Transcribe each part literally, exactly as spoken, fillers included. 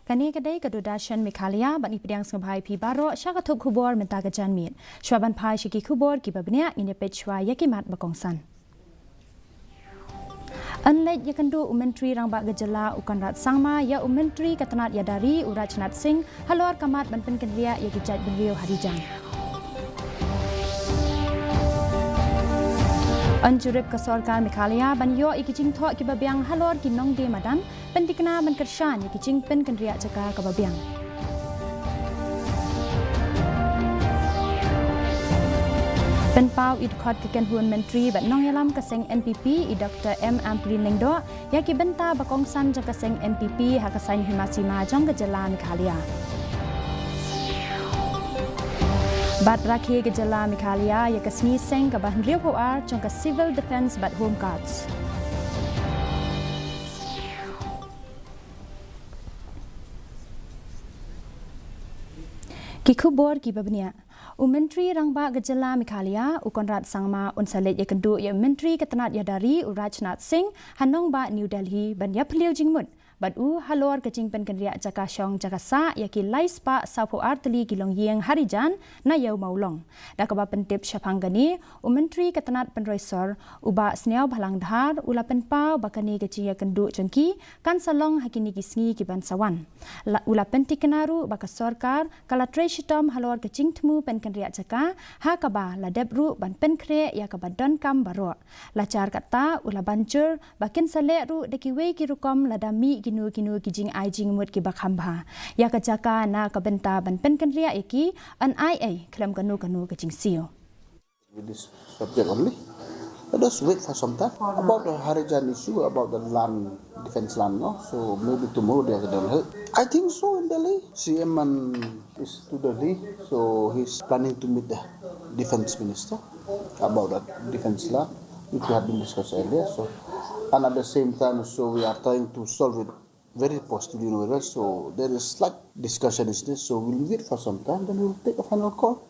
Kane ka dei ka Doordarshan Meghalaya, bad ngi pdiang sngewbha ïa phi baroh sha ka thup khubor mynta ka janmiet. Shuwa ban phai sha ki khubor kiba bniah, ngin ïa peit shuwa ïa ki mat ba kongsan. Yn leit ïakynduh u Myntri Rangbah ka Jylla u Conrad Sangma ïa u Myntri ka tnad ïada ri u Rajnath Singh halor ka mat ban pynkynriah ïa ki jaitbynriew ha Rijang. Yn jurip ka sorkar Meghalaya ban ïoh ïa ki jingthoh kiba biang halor ki nongdie madan, pynthikna ban kyrshan ïa ki jingpynkynriah jaka kaba biang. Pynpaw i dkhot ka kynhun myntri bad nongïalam ka seng N P P i Doktor M Ampareen Lyngdoh ïa ki bynta ba kongsan jong ka seng N P P ha ka saiñ hima sima jong ka jylla Meghalaya. Bad rakhe ka jylla Meghalaya ïa ka sngi seng kaba hynriewphew ar jong ka Civil Defence bad Home Guards. Ki khubor kiba bniah. U Myntri Rangbah ka jylla Meghalaya u Conrad Sangma un sa leit ïakynduh ïa u Myntri ka tnad ïada ri u Rajnath Singh ha nongbah New Delhi ban ïaphylliew jingmut bad u halor ka jingpynkynriah jaka shong jaka sah ïa ki lai spah sawphew ar tylli ki longïing ha Rijang na Ïew Mawlong. Da kaba pyntip shaphang kane, u Myntri ka tnad pynroi sor u Bah Sniawbhalang Dhar u la pynpaw ba kane ka jingïakynduh jong ki kan sa long ha kine ki sngi ki ban sa wan. La, u la pynthikna ruh ba ka sorkar ka la trei shitom halor ka jingthmu pynkynriah jaka, ha kaba la dep ruh ban pynkhreh ïa kaba donkam baroh. La jar kata u la ban jur ba kin sa leh ruh da kiwei ki rukom lada mih kino kino ki jingai jingmut kiba kham bha ïa ka jaka na ka bynta ban pynkynriah ïa ki, yn ai ei khlem kano kano ka jingsiew. With this subject only. Let us wait for some time. About the Harijan issue, about the land, defense land, no? So maybe tomorrow they will help. I think so in Delhi. C M and is to Delhi, so he's planning to meet the defense minister about that defense land, which we had been discussed earlier. So, and at the same time, so we are trying to solve it very positively in a way. So there is slight discussion is this. So we'll wait for some time, then we'll take a final call.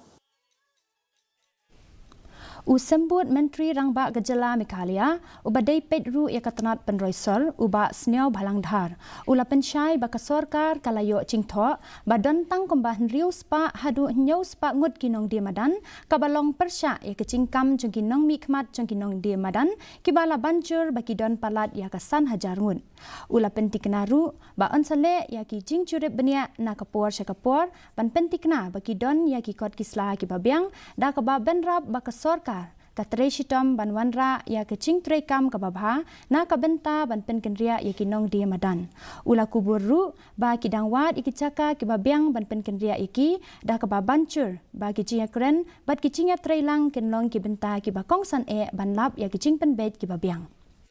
U Symbud Myntri Rangbah ka jylla Meghalaya, uba dei peit ruh ïa ka tnad pynroi sor, u Bah Sniawbhalang Dhar, u la pynshai ba ka sorkar ka la ïoh jingthoh ba don tang kumba hynriew spah haduh hynñiew spah ngut ki nongdie madan, kaba long pyrshah ïa ka jingkam jong ki nongmihkhmat jong ki nongdie madan, kiba la ban jur ba ki don palat ïa ka san hajar ngut. U la pynthikna ruh ba yn sa leh ïa ki jingjurip bniah na ka por sha ka por ban pynthikna ba ki don ïa ki kot ki sla kiba biang, da kaba bynrap ba ka sorkar ka trei shitom ban wanrah ïa ka jingtrei kam kaba bha na ka bynta ban pynkynriah ïa ki nongdie madan. U la kubur ruh ba ki dang wad ïa ki jaka kiba biang ban pynkynriah ïa ki, da kaba ban jur ba ki jingïakren bad ki jingïatreilang kin long ki bynta kiba kongsan eh ban lap ïa ki jingpynbeit kiba biang.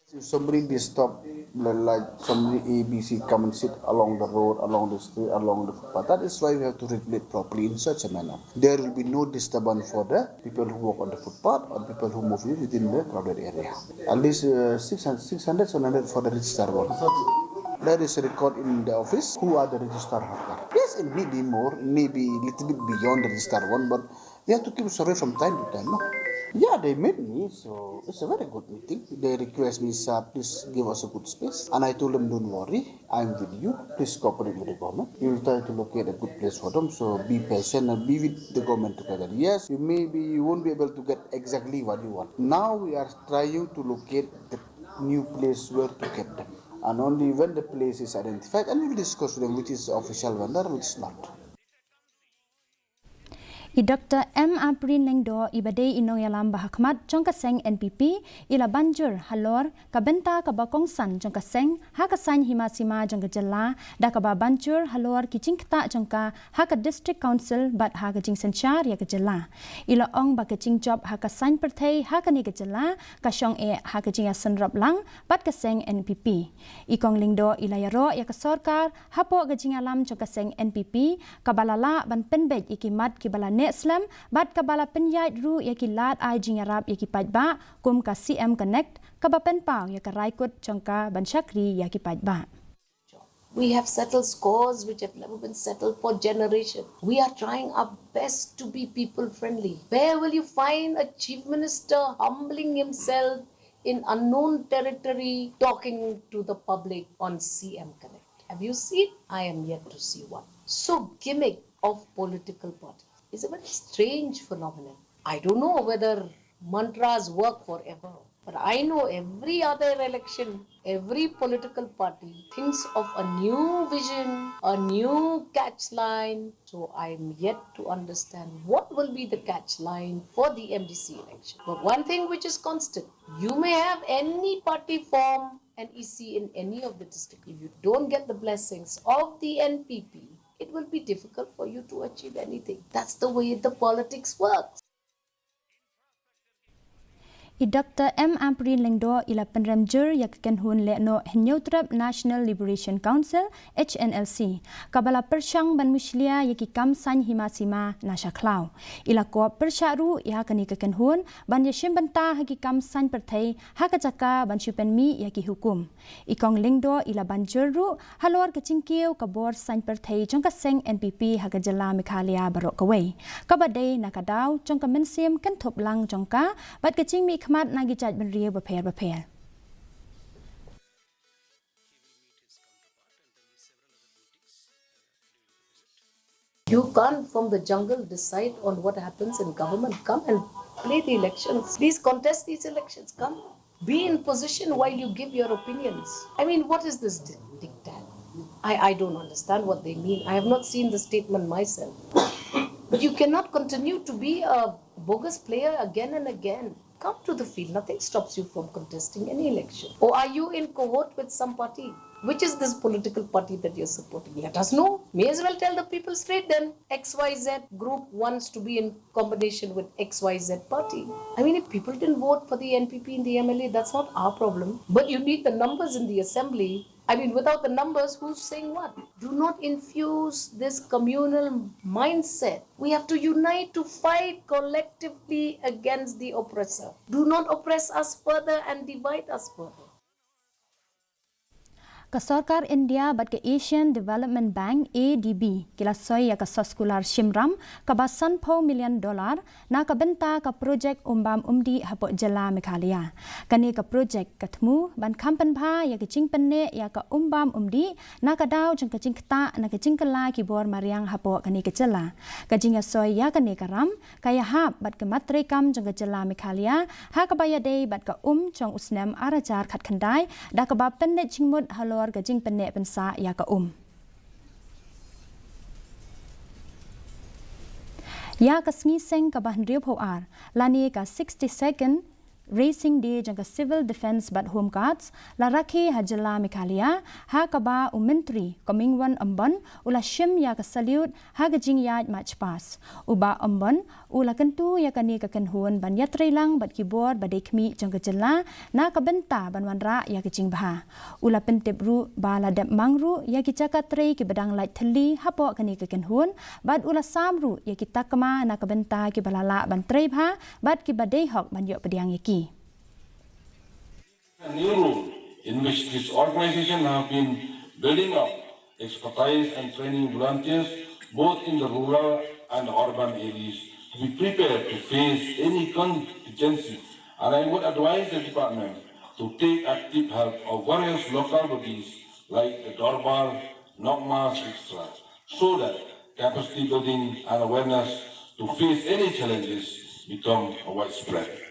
If somebody disturb, li-, like somebody A B C come and sit along the road, along the street, along the footpath, that is why we have to regulate properly in such a manner. There will be no disturbance for the people who walk on the footpath or people who move within the crowded area. At least, uh, six hundred, six hundred, seven hundred for the register one. There is a record in the office who are the register hawker. Yes, it may be more, it may be little bit beyond the register one, but you have to keep survey from time to time, no? Yeah, they met me, so it's a very good meeting. They request me, "Sir, please give us a good space." And I told them, "Don't worry, I'm with you. Please cooperate with the government. We will try to locate a good place for them. So be patient and be with the government together." Yes, you maybe you won't be able to get exactly what you want. Now we are trying to locate the new place where to get them. And only when the place is identified, and we will discuss with them, which is official vendor, which is not. I Doktor M Ampareen Lyngdoh, iba dei i nongïalam ba ha khmat jong ka seng N P P, i la ban jur halor ka bynta kaba kongsan jong ka seng ha ka saiñ hima sima jong ka jylla, da kaba ban jur halor ki jingktah jong ka ha ka District Council bad ha ka jingsynshar ïa ka jylla. I la ong ba ka jingjop ha ka saiñ pyrthei ha kane ka jylla ka shong eh ha ka jingïasynrop lang bad ka seng N P P. I Kong Lyngdoh i la ïaroh ïa ka sorkar hapoh ka jingïalam jong ka seng N P P, kaba la lah ban pynbeit ïa ki mat kiba la neh slem bad kaba la pynïaid ruh ïa ki lad ai jingïarap ïa ki paidbah kum ka C M Connect, kaba pynpaw ïa ka raikut jong ka ban shakri ïa ki paidbah. We have settled scores which have never been settled for generations. We are trying our best to be people friendly. Where will you find a chief minister humbling himself in unknown territory talking to the public on C M Connect? Have you seen? I am yet to see one. So gimmick of political party is a very strange phenomenon. I don't know whether mantras work forever, but I know every other election, every political party thinks of a new vision, a new catch line. So I'm yet to understand what will be the catch line for the M D C election. But one thing which is constant, you may have any party form an E C in any of the district. If you don't get the blessings of the N P P, it will be difficult for you to achieve anything. That's the way the politics works. I Dr M Ampareen Lyngdoh i la pynrem jur ïa ka kynhun lehnoh Hynñiewtrep National Liberation Council, H N L C, kaba la pyrshang ban mushlia ïa ki kam saiñ hima sima na sha khlaw. I la kop pyrshah ruh ïa kane ka kynhun ban ïashim bynta ha ki kam saiñ pyrthei ha ka jaka ban shu pynmih ïa ki hukum. I Kong Lyngdoh i la ban jur ruh halor ka jingkiew ka bor saiñ pyrthei jong ka seng N P P ha ka jylla Meghalaya baroh kawei, kaba dei na ka daw jong ka mynsiem kynthup lang jong ka bad ka jingmihkhmat na ki jaitbynriew bapher bapher. You can't, from the jungle, decide on what happens in government. Come and play the elections. Please contest these elections. Come. Be in position while you give your opinions. I mean, what is this di- diktat? I, I don't understand what they mean. I have not seen the statement myself. But you cannot continue to be a bogus player again and again. Come to the field. Nothing stops you from contesting any election. Or are you in cohort with some party? Which is this political party that you're supporting? Let us know. May as well tell the people straight then. X Y Z group wants to be in combination with X Y Z party. I mean, if people didn't vote for the N P P in the M L A, that's not our problem. But you need the numbers in the assembly. I mean, without the numbers, who's saying what? Do not infuse this communal mindset. We have to unite to fight collectively against the oppressor. Do not oppress us further and divide us further. Ka sorkar India bad ka Asian Development Bank, A D B, ki la soi ïa ka soskular shimram kaba sanphew million dollar na ka bynta ka projek umbam umdih hapoh jylla Meghalaya. Kane ka projek ka thmu ban kham pynbha ïa ka jingpynneh ïa ka umbam umdih na ka daw jong ka jingktah na ka jingkylla ki bor mariang hapoh kane ka jylla. Ka jingïasoi ïa kane ka ram ka ïahap bad ka mat treikam jong ka jylla Meghalaya ha kaba ïadei bad ka um jong u snem ar hajar khatkhyndai da kaba pynleit jingmut halor ka jingpynneh pynsah ïa ka um. Ïa ka sngi seng kaba hynriewphew ar lane ka sixty-second Raising Day jong ka Civil Defence bad Home Guards la rakhe ha jylla Meghalaya, ha kaba u Myntri Comingone Ymbon u la shim ïa ka salute ha ka jingïaid March Past. U Bah Ymbon u la kyntu ïa kane ka kynhun ban ïatreilang bad ki bor ba dei khmih jong ka jylla na ka bynta ban wanrah ïa ka jingbha. U la pyntip ruh ba la dep mang ruh ïa ki jaka trei kiba dang lait thylli hapoh kane ka kynhun bad u la sam ruh ïa ki takma na ka bynta kiba la lah ban trei bha bad kiba dei hok ban ïoh pdiang ïa ki. A new role in which this organization have been building up expertise and training volunteers both in the rural and urban areas to be prepared to face any contingency. And I would advise the department to take active help of various local bodies like the Dorbar, Nokmas, et cetera, so that capacity building and awareness to face any challenges become widespread.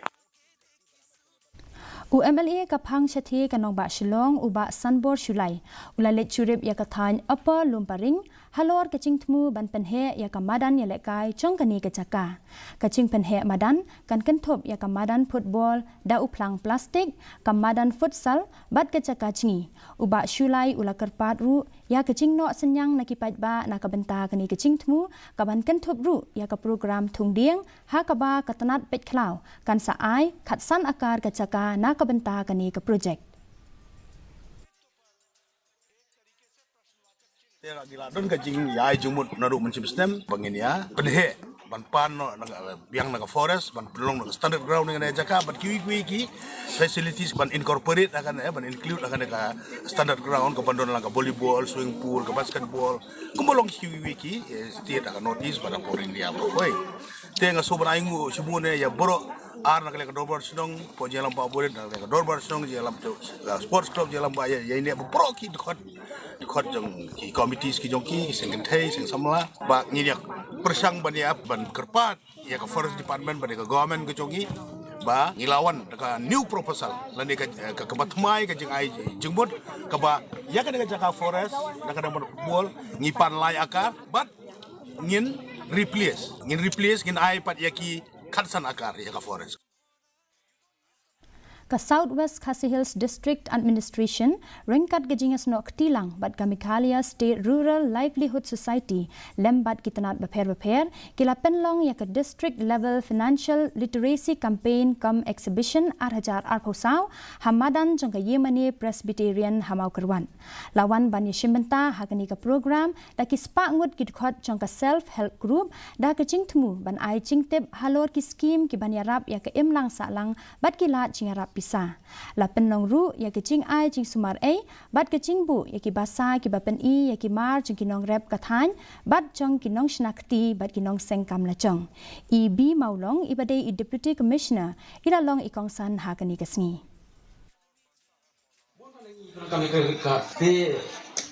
U MLA ka Phang Shathie ka Nongbah Shillong, u Bah Sanbor Shullai, u la leit shuh ïa ka thaiñ Upper Lumparing halor ka jingthmu ban pynheh ïa ka madan ïalehkai jong kane ka jaka. Ka jingpynheh madan kan kynthup ïa ka madan football da u phlang plastik, ka madan futsal bad ka jaka jngi. U Bah Shullai u la kyrpad ruh ïa ka jingnoh synñiang na ki paidbah na ka bynta kane ka jingthmu, kaban kynthup ruh ïa ka program thung dieng ha kaba ka tnat peit khlaw kan sa ai khatsan akar ka jaka na ka bynta kane ka projek. Te ka ngi la don ka jingïai jingmut naduh mynshem snem ba ngin ïa pynheh ban pan noh na ka biang na ka forest ban pynlong na ka standard ground ïa kane ka jaka bad kiwei kiwei ki facilities ban incorporate ha kane, ban include ha kane ka standard ground, kaban don lang ka volleyball, swimming pool, ka basketball, kumba long kiwei kiwei ki state ha ka North East bad ha India baroh. Te nga sngewbha ban ai nguh shibun ïa baroh Ar na ka liang ka dorbar shnong, pdeng jingïalam ba buit, na ka liang ka dorbar shnong, jingïalam jong, uh, sports club, jingïalam ba ïa, ïa ine ba pro ki dkhot, dkhot jong ki committees ki jong ki, seng kynthei, seng samla, ba ngin ïa pyrshang ban ïa, ban kyrpad ïa ka forest department, ban ïa ka government ka jong ki, ba ngi la wan da ka new proposal, lane ka, eh, ka, kaba thymmai ka jingai jingmut, kaba ïa kane ka jaka forest, da ka dang ban bol, ngi pan lai akar, bad ngin replace, ngin replace, ngin ai pat ïa ki khatsan akar ïa ka forest. Ka South West Khasi Hills District Administration, ryngkat ka jingïasnoh kti lang bad ka Meghalaya State Rural Livelihood Society, lem bad ki tnat bapher bapher, ki la pynlong ïa ka District Level Financial Literacy Campaign cum Exhibition ar hajar arphew saw, ha madan jong ka Yemeni Presbyterian ha Mawkyrwat. La wan ban ïashim bynta ha kane ka program da ki spah ngut ki dkhot jong ka Self Help Group, da ka jingthmu ban ai jingtip halor ki skim ki ban ïarap ïa ka imlang sahlang bad ki lad jingïarap pisa. La pynlong ruh ïa ka jingai jingsumar ei bad ka jingbuh ïa ki basa kiba pyni ïa ki mar jong ki nongrep ka thaiñ bad jong ki nongshna kti bad ki nongseng kam lajong. I B Mawlong, iba dei i Deputy Commissioner, i la long i kongsan ha kane ka sngi. Bun na ngi pyndonkam ïa ka credit card. Te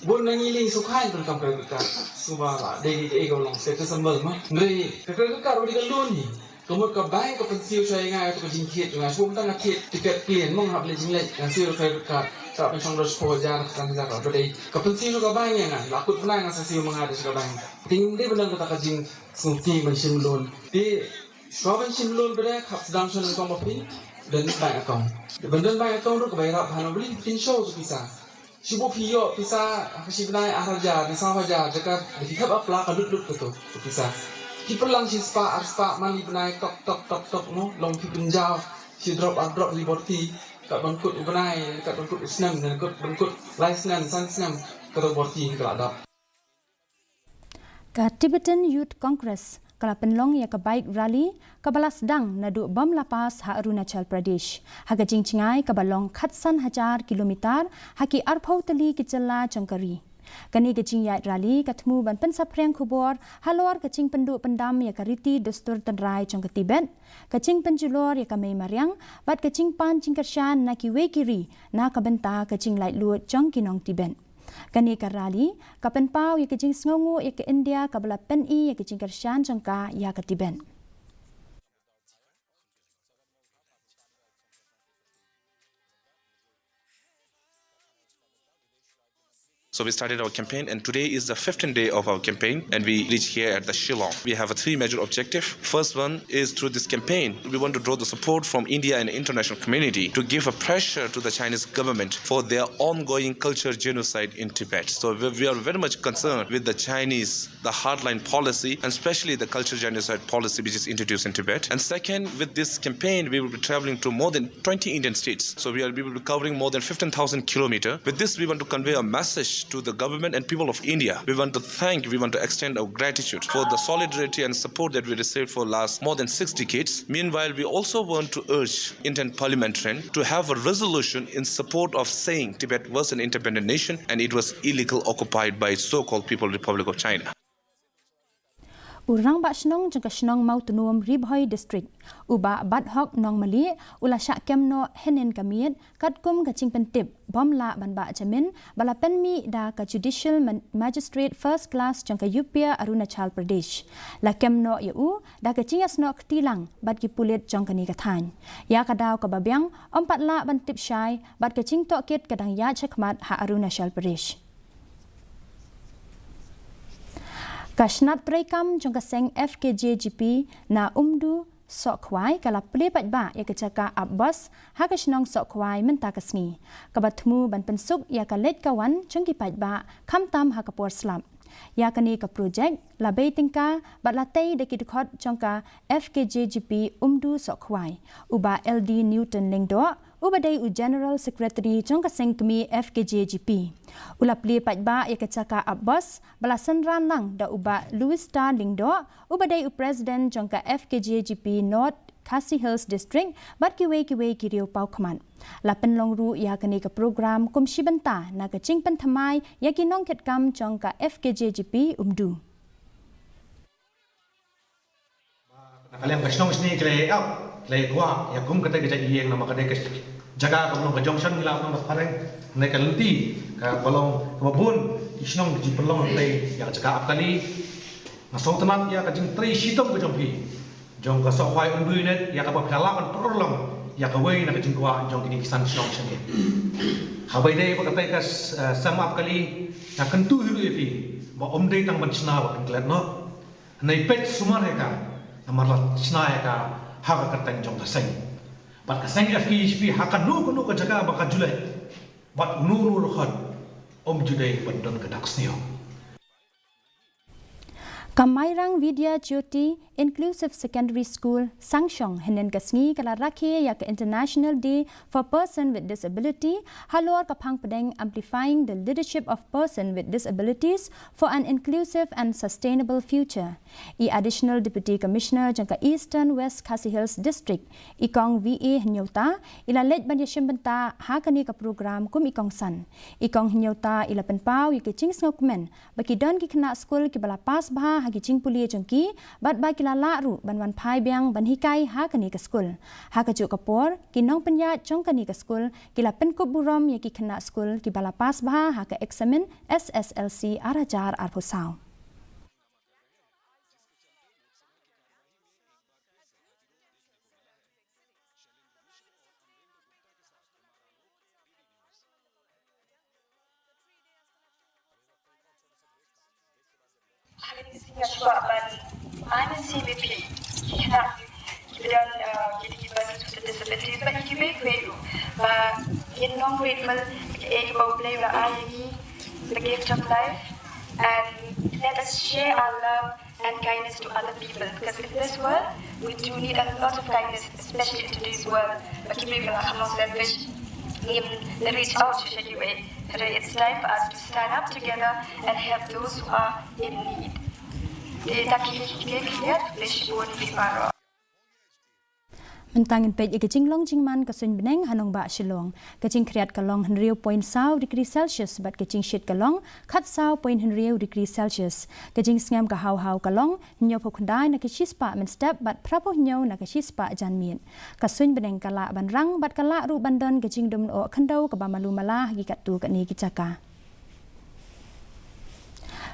bun na ngi lyngngoh shuh ban pyndonkam credit card. Sngewbha la dei, dei, dei ka long state ka symbol ma. Hynrei ka credit card ruh dei ka loan hi. Ka mut ka bank ka pynsiew sha ïa nga ïa ka jingthied jong nga. Shu mynta nga thied tiket plane mo, nga hap leit jingleit, nga siew credit card. Sa pynshong da shiphew hajar, san hajar, ka dei. Ka pynsiew sha ka bank ïa nga. La kut bnai nga sa siew ma nga da sha ka bank. Te ngim dei ban don kata ka jingsngewthuh ban shim loan. Te shuwa ban shim loan, ba dei, hap sdang sha ka nyngkong ba phin don bank account. Ban don bank account ruh kaba ïarap bha, balei phin siew pisa. Shu buh phi ïoh pisa ha ka shi bnai ar hajar ne saw hajar, jaka da phi hap apply ka lut lut kato ka pisa. Phi pynlang shi spah ar spah man li bnai, tok tok tok tok, no, long phi pynjaw shi drop ar drop li borti. Kat ban kut u bnai, kat ban kut u snem, ne kat ban kut lai snem, san snem, kato borti ka la dap. Ka Tibetan Youth Congress ka la pynlong ïa ka bike rally kaba la sdang naduh Bamlapas ha Arunachal Pradesh, ha ka jingjngai kaba long khatsan hajar kilometer ha ki arphew tylli ki jylla jong ka ri. Kane ka jingïaid rally ka thmu ban pynsaphriang khubor halor ka jingpynduh pyndam ïa ka riti dustur tynrai jong ka Tibet, ka jingpynjulor ïa ka mei mariang bad ka jingpan jingkyrshan na kiwei ki ri na ka bynta ka jinglaitluid jong ki nong Tibet. Kane ka rally ka pynpaw ïa ka jingsngewnguh ïa ka India kaba la pyni ïa ka jingkyrshan jong ka ïa ka Tibet. So we started our campaign, and today is the fifteenth day of our campaign, and we reach here at the Shillong. We have a three major objective. First one is, through this campaign, we want to draw the support from India and international community to give a pressure to the Chinese government for their ongoing culture genocide in Tibet. So we, we are very much concerned with the Chinese, the hardline policy, and especially the culture genocide policy which is introduced in Tibet. And second, with this campaign, we will be traveling to more than twenty Indian states. So we are, we will be covering more than fifteen thousand kilometers. With this, we want to convey a message to the government and people of India. We want to thank, we want to extend our gratitude for the solidarity and support that we received for last more than six decades. Meanwhile, we also want to urge Indian parliamentarian to have a resolution in support of saying Tibet was an independent nation and it was illegal occupied by so-called People Republic of China. U Rangbah Shnong jong ka shnong Mawtnum, Ri Bhoi District, u Bah Bathok Nongmali, u la shah kem noh hynnin ka miet katkum ka jingpyntip bym lah ban bah jamin ba la pynmih da ka Judicial Man-, Magistrate First Class jong ka Upper Arunachal Pradesh. La kem noh ïa u da ka jingïasnoh kti lang bad ki pulit jong kane ka thaiñ. Ïa ka daw kaba biang, ym pat lah ban tip shai bad ka jingtohkit ka dang ïaid shakhmat ha Arunachal Pradesh. Ka shnat treikam jong ka seng F K J G P na Umdu, Sohkhwai, ka la plie paidbah ïa ka jaka ap bos ha ka shnong Sohkhwai mynta ka sngi, kaba thmu ban pynsuk ïa ka leit ka wan jong ki paidbah, khamtam ha ka por slap. Ïa kane ka projek la bei tyngka bad la tei da ki dkhot jong ka F K J G P Umdu Sohkhwai, u Bah L D Newton Lyngdoh, uba dei u General Secretary jong ka seng kmie F K J G P. U la plie paidbah ïa ka jaka ap bos ba la synran lang da u Bah Louis Star Lyngdoh, uba dei u President jong ka F K J G P North Khasi Hills District, bad kiwei kiwei ki riew paw khmat. La pynlong ruh ïa kane ka program kum shi bynta na ka jingpynthymmai ïa ki nongkitkam jong ka F K J G P Umdu. Na ka liang ka shnong sni ki la ïa ap Lei kwah ïa kum kata ka jait ïing namar ka dei ka jaka kaba long ka junction ngi lah ban ong da phareng ne ka lynti kaba long kaba bun ki shnong ki jingpynlong hangtei ïa ka jaka ap kali. Nga sngewtynnat ïa ka jingtrei shitom ka jong phi jong ka Sohkhwai Umdui Net ïa kaba phi la lah ban pynurlong ïa kawei na ka jingkwah jong kine ki san shnong shnong. Haba ïadei bad kata ka s-, eh, sem ap kali nga kyntu hi ruh ïa phi ba ym dei tang ban shna ba phin klet noh. Hynrei peit sumar ïa ka namar la shna ïa ka ha ka kyrteng jong ka seng. Bad ka seng F K J G P ha kano kano ka jaka ba ka ju leit bad uno uno ruh khot ym ju dei ban don ka dak sniew. Ka Mairang Vidya Jyoti Inclusive Secondary School Sangshong hynnin ka sngi ka la rakhe ïa ka International Day for Person with Disability halor ka phang pdeng Amplifying the Leadership of Person with Disabilities for an Inclusive and Sustainable Future. I Additional Deputy Commissioner jong ka Eastern West Khasi Hills District, i Kong V A Hynñiewta, i la leit ban ïashim bynta ha kane ka program kum i kongsan. I Kong Hynñiewta i la pynpaw ïa ki jingsngewkmen ba ki don ki khynnah skul kiba la pass bha ha ki jingpule jong ki bad ba ki la lah ruh ban wan phai biang ban hikai ha kane ka skul. Ha kajuh ka por, ki nongpynïaid jong kane ka skul ki la pynkup burom ïa ki khynnah skul kiba la pass bha ha ka eksamin S S L C ar hajar arphew saw. Ba ngin ïa shuwa ban ai mynsiem ïa phi ki khynnah kiba don, uh, ki, ki persons with disabilities bad ïa kiwei kiwei ruh ba ngin long grateful ïa kiba U Blei u la ai ïa ngi the gift of life, and let us share our love and kindness to other people, because in this world we do need a lot of kindness, especially in today's world. Ba kiwei ruh ba la kham long selfish, ngim reach out sha kiwei. Today it's time for us to stand up together and help those who are in need. Te da kine ki kyntien, khublei shibun ïa phi baroh. Mynta ngin peit ïa ka jinglong jingman ka suiñ bneng ha nongbah Shillong. Ka jingkhriat ka long hynriew point saw degree Celsius bad ka jingshit ka long khatsaw point hynriew degree Celsius. Ka jingsngem ka haw haw ka long hynñiewphew khyndai na ka shispah mynstep bad phraphew hynñiew na ka shispah janmiet. Ka suiñ bneng ka lah ban rang bad ka lah ruh ban don ka jingdum noh khyndew kaba malu mala ha ki katto katne ki jaka.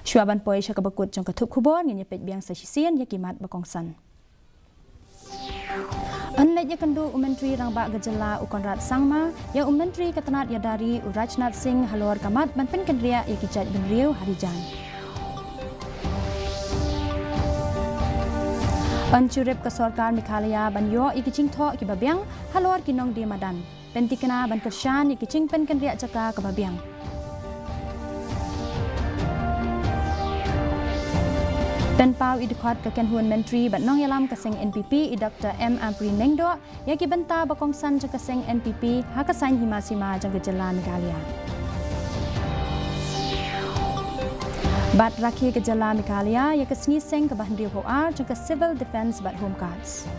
Shuwa ban poi sha kaba kut jong ka thup khubor, ngin ïa peit biang sa shisien ïa ki mat ba kongsan. Yn leit ïakynduh u Myntri Rangbah ka Jylla u Conrad Sangma ïa u Myntri ka tnat ïada ri u Rajnath Singh halor ka mat ban pynkynriah ïa ki jait bynriew ha ri jan. Yn jurip ka sorkar Meghalaya ban ïoh ïa ki jingthoh kiba biang halor ki nongdie madan. Pynthikna ban kyrshan ïa ki jingpynkynriah jaka kaba biang. Pynpaw i dkhot ka kynhun myntri bad nongïalam ka seng N P P i Doctor M Ampareen Lyngdoh ïa ki bynta ba kongsan jong ka seng N P P ha ka saiñ hima sima jong ka jylla Meghalaya. Bad rakhe ka jylla Meghalaya ïa ka sngi seng kaba hynriewphew ar jong ka Civil Defence bad Home Guards.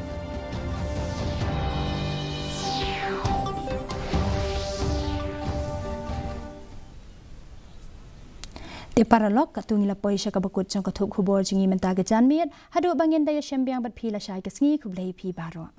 Te paralok, katto ngi la poi sha kaba kut jong ka thup khubor jong ngi mynta ka janmiet. Haduh ba ngin da ïashem biang bad phi lashai ka sngi, khublei phi baroh.